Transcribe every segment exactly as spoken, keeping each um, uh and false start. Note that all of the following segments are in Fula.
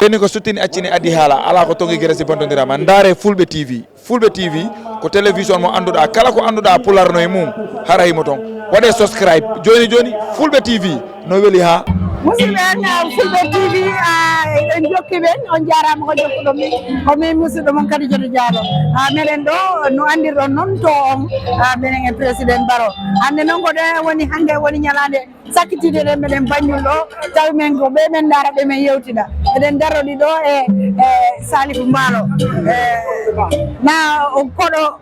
Ɓenni ko suttini accini addi haala, alaa ko tongi gere si bontondirama. Ndaare Fulɓe T V. Fulɓe T V ko télévision mo annduɗaa, kala ko annduɗaa Pulaar no e mum, hara himo toon. Waɗee subscribe jooni jooni, Fulɓe T V no weli haa. Musidɓe en, ah, Fulɓe T V, ah, en jokki ɓen, on jaaraama ko jokkuɗon min. Ko min musidɗo mon Kadijatou Diallo. Ah, meɗen ɗo, no anndirɗon noon to on, ah, meɗen e Président Barrow. Hannde noon ko ɗo woni, hannde woni ñalaande sakkitiiɗe ɗen, meɗen Banjul ɗo, tawi men ko ɓe men ndaara, ɓe men yewtida. Eɗen darodi ɗo e, e Salif Mbaalo. E, na o koɗo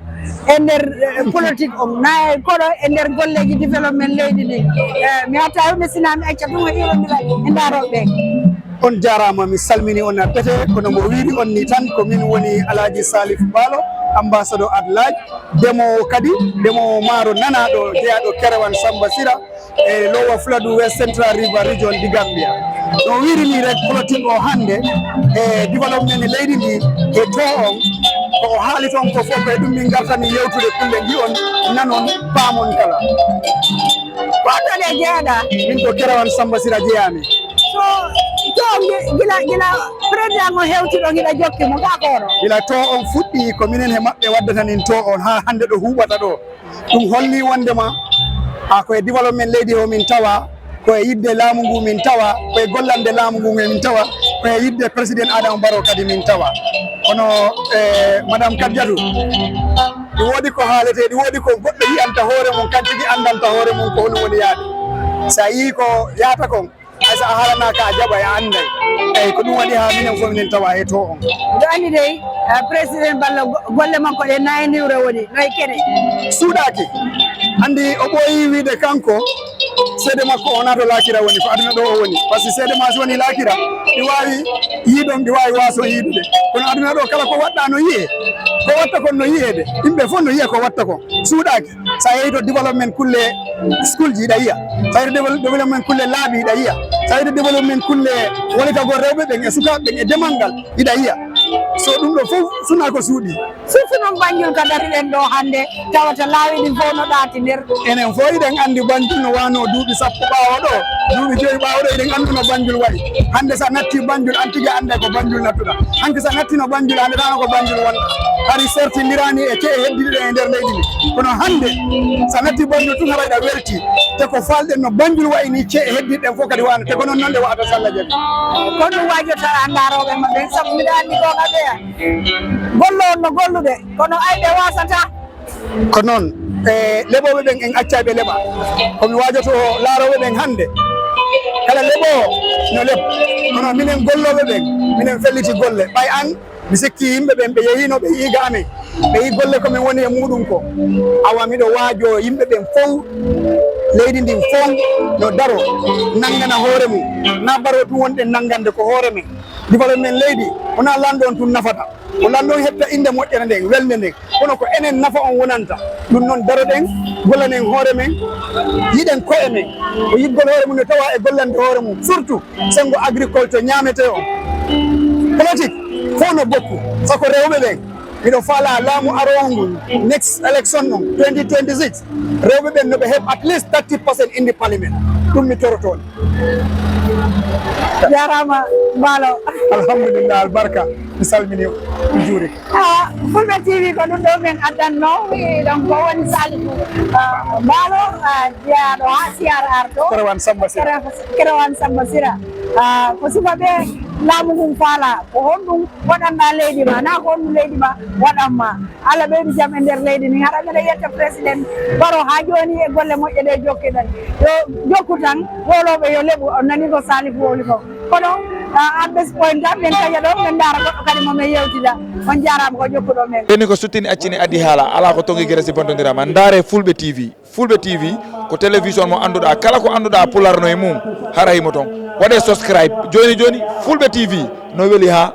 e nder, e, politique on, na e koɗo e nder golleeji développement leydi ndi. E, mi hatta hunde sina mi acca ɗum e yewtondira e ndaarooɓe ɓe. On jaaraama, mi salmini on a pete, kono mo wiiri on ni tan, ko min woni Alhaji Salif Mbaalo, ambassadeur Adelaide, demoowo kadi, demoowo maaro nanaaɗo, jeyaaɗo Kerewan Samba Sira, e Lower Fuladu West Central River Region di Gambia. No wiiri ni rek, politique o hannde, e développement leydi ndi, e to on, ko o haali toon ko fof, ko e ɗum min ngartani yewtude kulle nji on, nanon, paamon kala. Ko honto ɗe jeyaɗa? Min ko Kerewan Samba Sira jeyaami. So, to gi-, gila, gila président o hewti ɗo, hiɗa jokki mo, ka ko oɗo? Gila to on fuɗɗi, ko minen he maɓɓe waddata nin to on, haa hannde ɗo huuɓata ɗo. Ɗum holli wondema, a, ko e développement leydi o min tawa, ko e yidde laamu ngu min tawa, ko e gollande laamu ngu min tawa, ko e yidde président Adama Barrow kadi min tawa. Kono, e, Madame Kadijatou, ɗi woodi ko haaletee, ɗi woodi ko goɗɗo yiyanta hoore mum, kan tigi anndanta hoore mum ko honum woni yaade. So a yii ko yahata kon, hay so a haalanaaka, a jaɓay, a annday. Eyi, ko ɗum waɗi haa minen fof minen tawa e to on. Miɗo anndi dey, ah, président Barrow go-, golle makko ɗe nayi niwre woni, nayi kene. Suuɗaaki. Anndi o ɓooyi wiide kanko, seede makko o nato laakira woni, ko aduna ɗo o woni. Par ce que seede ma so woni laakira, ɗi waawi yiidon, ɗi waawi waason yiidude. Kono aduna ɗo kala ko waɗɗa no yiyee. Ko watta kon no yiyeede. Yimɓe fof no yiya ko watta kon. Suuɗaaki. So a yehii to développement kulle school ji, hiɗa yiya. So a yehii to dével-, développement kulle laabi, hiɗa yiya. So a yehii to développement kulle walitagol rewɓe ɓen e sukaaɓe ɓen e demal ngal, hiɗa yiya. So ɗum ɗo fof suna ko suuɗi. Surtout noon Banjul ka dariɗen ɗo hannde, tawata laawi ɗin fof no ɗaati nder. Enen fof hiɗen anndi Banjul no wano duuɓi sappo ɓaawo ɗo, duuɓi joyi ɓaawo ɗo, hiɗen anndi no Banjul wayi. Hannde so a natti Banjul, an tigi a annday ko Banjul nattuɗa. Hanki so a nattino Banjul, a anndataa ko Banjul wonta. Hari sertindirani e ce'e heddiiɗe ɗen e nder leydi ndi. Kono hannde, so a natti Banjul tun, haray hiɗa welti. Te ko faalɗen no Banjul wayi ni, ce'e heddiiɗe ɗen fof kadi wano. Te ko noon noon ɗe wa'ata so Allah jaɓi. Ko ɗum waajota a ndaarooɓe ma ɓen, sabu miɗo anndi ko ngaɓeya. Gollo on no gollude, kono ayɓe waasata. Ko noon, e leɓooɓe ɓen en accay ɓe leɓa. Ko mi waajoto laarooɓe ɓen hannde. Kala leɓoowo no leɓ. Kono minen gollooɓe ɓen, minen felliti golle. Ɓay an, mi sikki yimɓe ɓen ɓe yehiino, ɓe yi'i ga amen. Ɓe yi'i golle ko min woni e muuɗum ko. Awa miɗo waajoo yimɓe ɓen fow, leydi ndin fow no daro, nanngana hoore mum. Na Barrow tun wonɗen nanngande ko hoore men. Développement leydi, wonaa lanɗo on tun nafata. Ko lanɗo on heɓta innde moƴƴere nden, welnde nden. Kono ko enen nafa on wonanta. Ɗum noon daroɗen, gollanen hoore men, yiɗen koye men. Ko yiɗgol hoore mum no tawa e gollande hoore mum. Surtout, senngo agriculture ñaametee on. Politique, fof no bokku. Sako rewɓe ɓen, miɗo faalaa laamu aroowo ngu, next election on, twenty twenty-six. Rewɓe ɓen no ɓe heɓ at least thirty percent in the parliament. Ɗum mi torotoon. Jaaraama, Mbaalo. Alhamdulillah, albarka. Mi salmini, mi juuri. Ah, Fulɓe T V ko ɗum ɗo men addanno. Wi, donc, ko woni Salifu, ah, Mbaalo, ah, jeyaaɗo haa C R R to. Kerewan Samba Sira. Kere-, Kerewan Samba Sira. Ah, ko suka ɓe laamu ngun faala. Ko honɗum waɗanɗaa leydi ma? Na ko honɗum leydi ma waɗan ma? Allah ɓeydu jam e nder leydi ndin. Hara mbeɗa yetta Président Barrow haa jooni e golle moƴƴe ɗe jokkiɗen. Yo jokku tan, wowlooɓe yo leɓu, on nani ko Salif wowli ko. Kono, ah, at this point tan, min kaña ɗo, min ndaara goɗɗo kadi mo min yewtida. On jaaraama ko jokkuɗo men. Ɓenni ko suttini accini addi haala, alaa ko tongi gere si bontondirama. Ndaare Fulɓe T V. Fulɓe T V ko télévision mo annduɗaa, kala ko annduɗaa Pulaar no e mum, hara himo toon. Waɗee subscribe jooni jooni, Fulɓe T V no weli haa.